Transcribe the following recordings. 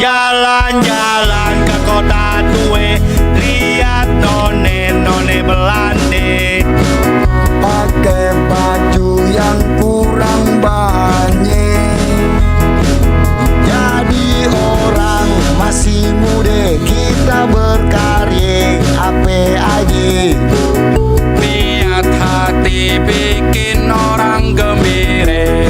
Jalan-jalan ke kota tue, lihat none-none belande. Pakai baju yang kurang banyak. Jadi orang masih muda, kita berkarya apa aja. Niat hati bikin orang gembira.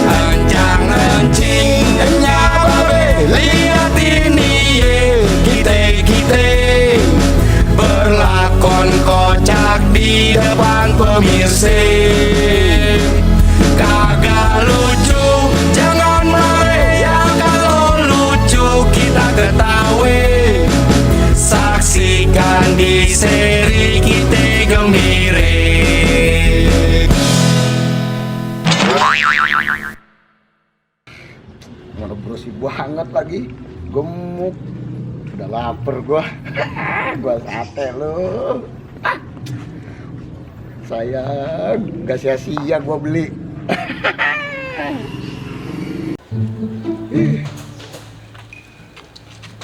Encang-encing nyababe, lihat ini ye, kita berlakon kocak di depan pemirsa. Kagak lucu, jangan mare, ya kalau lucu kita ketahui. Saksikan di seri kita gembira. Mana bersih banget lagi, gemuk. Udah lapar gua. Gua sate lu. Sayang, gak sia-sia gua beli.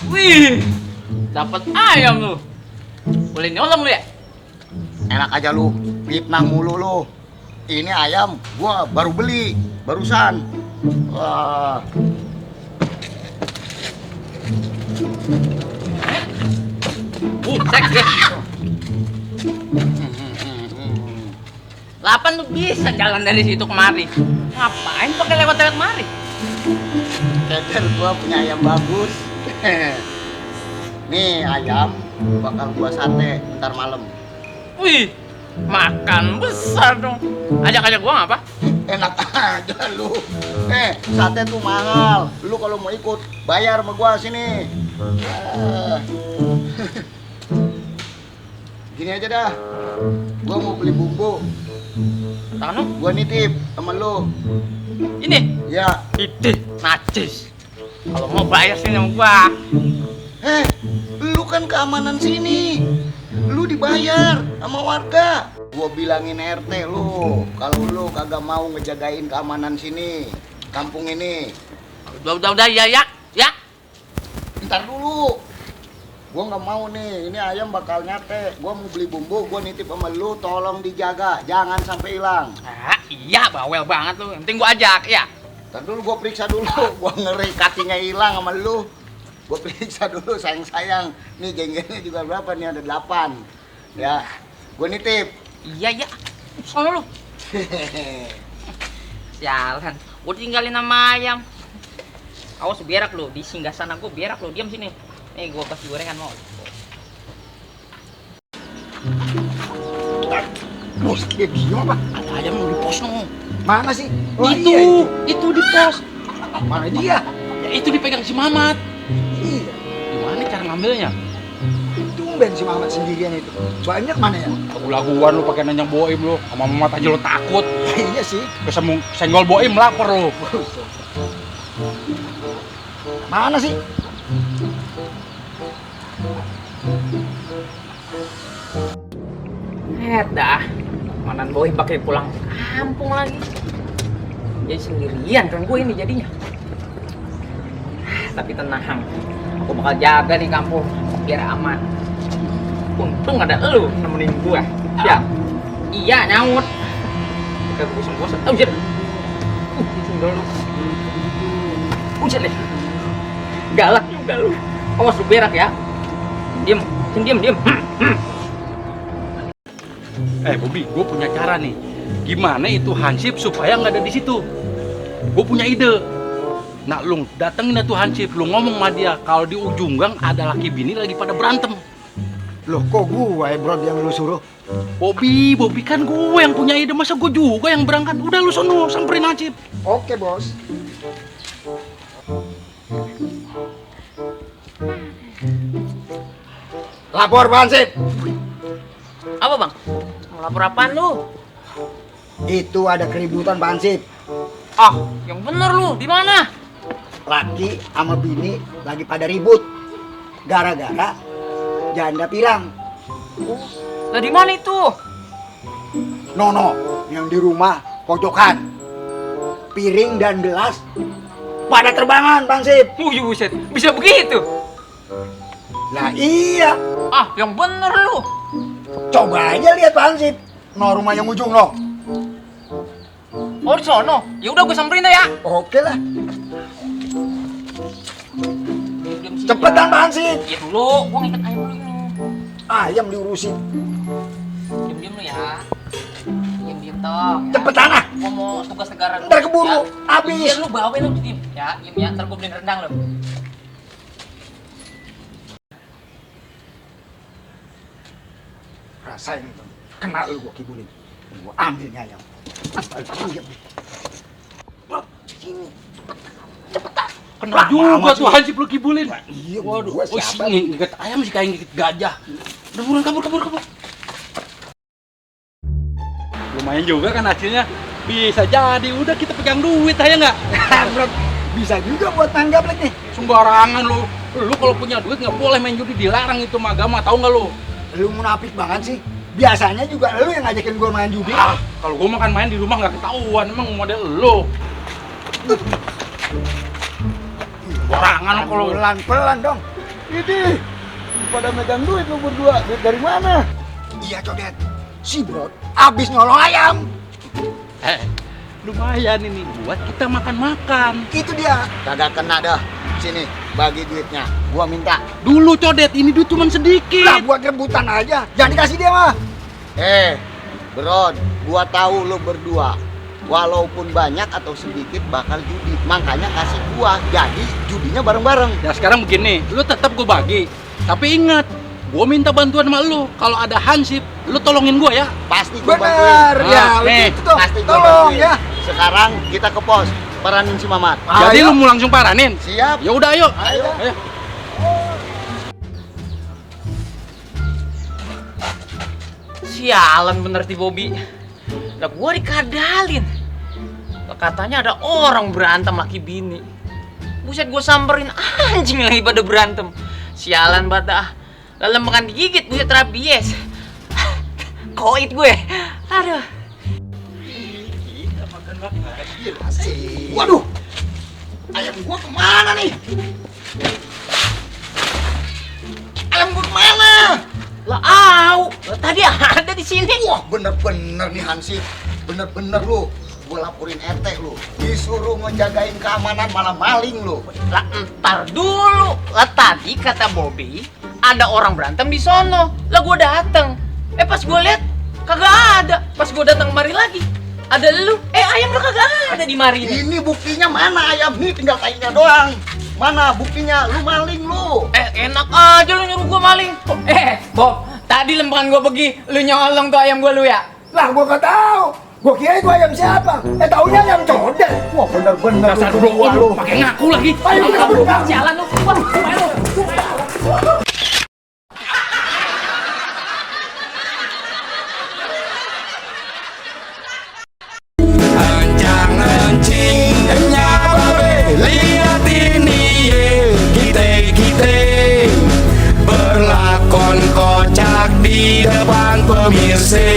Wih, dapat ayam lu. Boleh nyolong lu ya? Enak aja lu, fitnah mulu lu. Ini ayam gua baru beli, barusan. Wah. Butek ya. Lapan lu bisa jalan dari situ kemari. Ngapain pakai lewat-lewat mari? Keter gua punya ayam bagus. Nih ayam bakal gua sate ntar malam. Wih, makan besar dong. Ajak-ajak gua ngapa? Enak aja lu. Sate tuh mahal. Lu kalau mau ikut bayar sama gua sini. Gini aja dah. Gua mau beli bumbu. Tangan lu? Gua nitip sama lu. Ini? Ya. Itu, najis. Kalau mau bayar sini sama gua. Lu kan keamanan sini. Lu dibayar sama warga. Gua bilangin RT lu, kalau lu kagak mau ngejagain keamanan sini, kampung ini. Udah, ya. Ntar dulu. Gua nggak mau nih, ini ayam bakal nyate. Gua mau beli bumbu, gua nitip sama lu, tolong dijaga, jangan sampai hilang. Ah, iya, bawel banget lu. Yang penting gua ajak, ya. Ntar dulu gua periksa dulu, gua ngeri kakinya hilang sama lu. Gua periksa dulu sayang-sayang. Nih jenggelnya juga berapa nih, ada 8. Ya, gua nitip. Iya. Sono lu. Jalan. Gua tinggalin sama ayam. Awas berak lu, di singgah sana gua berak lu, diam sini. Nih gua kasih gorengan mau. Bos, kayak gimana, Pak? Ada ayam di pos no. Mana sih? Itu di pos. Mana dia? Ya, itu dipegang si Mamat. Iya. Gimana cara ngambilnya? Tumben si Mamat sendirian itu. Banyak mana ya? Lagu-laguan lu pakai nanya Boim lu, sama Mamat aja lu takut. Iya sih. Kesemung senggol Boim lapar lu. Mana sih? Dah. Manan boy pakai pulang kampung lagi. Jadi sendirian kan gue ini jadinya. Tapi tenang. Aku bakal jaga nih kampung biar aman. Untung ada elu nemenin gua. Ya. Iya, nyaut. Kayak bosan-bosan. Oh, jir. Tinggal lu. Ujar deh. Galak juga lu. Awas lu berak ya. Diam. Bobi, gue punya cara nih. Gimana itu Hansip supaya nggak ada di situ? Gue punya ide. Nah, lu datengin tuh Hansip, lu ngomong sama dia kalau di ujung gang ada laki bini lagi pada berantem. Loh, kok gue bro yang lu suruh? Bobi kan gue yang punya ide, masa gue juga yang berangkat? Udah lu sono samperin Hansip. Oke, bos. Lapor Pak Hansip. Apa bang? Mau lapor apaan lu? Itu ada keributan Pak Hansip. Ah, yang bener lu, di mana? Laki sama bini lagi pada ribut. Gara-gara janda pilang. Lah di mana itu? Nono, yang di rumah pojokan. Piring dan gelas pada terbangan Bang Sip. Wih, buset, bisa begitu? Lah iya, Ah, yang bener lu. coba aja lihat Bang Sip. No, rumah yang ujung no. Oh, di sono. Ya udah gue samperin dah ya. Oke lah, Diam-diam sini cepetan ya. Bang Sip. Iya dulu, gua ngikat ayam dulu. Ayam diurusin. Diam-diam lu ya. Diam-diam toh. Ya. Cepetan ah. Gua mau tugas negara dulu. Ntar keburu, habis. Iya lu bawain lu diam. Ya, diam ya. Ntar gua beliin rendang lu. Rasain itu. Kena lu gua kibulin. Gua ambilnya ayam. Iya. Sini. Cepetan. Kena juga tuh hansip lu kibulin. Iya, Waduh, gua oh siapa? sih ngikat ayam sih kayak ngikit gajah. Udah buruan kabur. Lumayan juga kan hasilnya. Bisa jadi, udah kita pegang duit aja nggak? Bro, bisa juga buat nanggap lagi nih. Sembarangan lu. Lu kalau punya duit nggak boleh main judi, dilarang itu mah agama, tahu nggak lu? Lu munafik banget sih. Biasanya juga lu yang ngajakin gua main judi. Ah, kalau gua makan main di rumah nggak ketahuan, emang model lu. Sembarangan lu kalau Pelan-pelan dong. Ini pada megang duit lu berdua. Duit dari mana? Iya, Codet. Si Bro habis nyolong ayam. lumayan ini buat kita makan-makan. Itu dia. Kagak kena dah. Sini, bagi duitnya. Gua minta. Dulu Codet, ini duit cuma sedikit. Lah buat rebutan aja. Jangan dikasih dia mah. Bro, gua tahu lu berdua. Walaupun banyak atau sedikit bakal judi. Makanya kasih gua. Jadi judinya bareng-bareng. Ya sekarang begini, lu tetap gua bagi. Tapi ingat, gua minta bantuan sama lu. Kalau ada hansip, lu tolongin gua ya. Pasti gua Bener, bantuin. ya, nih, begitu tuh. Pasti gua Tolong bantuin. ya. Sekarang kita ke pos. Peranin si Mamat. Jadi Ayo. lu mau langsung paranin? Siap. Ya udah ayo. Ayo. Ayo. Sialan bener ti Bobby. Lah gua dikadalin. Lah katanya ada orang berantem laki bini. Buset gua samperin anjing lagi pada berantem. Sialan banget dah. Lalu makan digigit buset rabies. Koit gue. Aduh. Waduh. Ayam gua kemana nih? Ayam gua kemana? Lah au, lah tadi ada di sini. Wah, bener-bener nih Hansip. Bener-bener lu. Gua laporin RT lu. Disuruh ngejagain keamanan malah maling lu. Lah entar dulu. Lah tadi kata Bobby ada orang berantem di sono. Lah gua dateng. Pas gua lihat kagak ada. Pas gua datang kemari lagi ada lu. Ayam lu kagak ada di mari. Ini buktinya mana ayam? Nih tinggal tainya doang. Mana buktinya? Lu maling lu. Enak aja lu nyuruh gua maling. Bob, tadi lempengan gua pergi, lu nyolong tuh ayam gua lu ya? Lah gua gak tahu. Gua kira itu ayam siapa? Taunya ayam Codet. Wah bener-bener Dasar lu bro, berdua lu pakai ngaku lagi. Ayo kabur. Jalan lu. Wah, lu. Encang encing babe, lihat ini ye, kita berlakon kocak di depan pemirsa.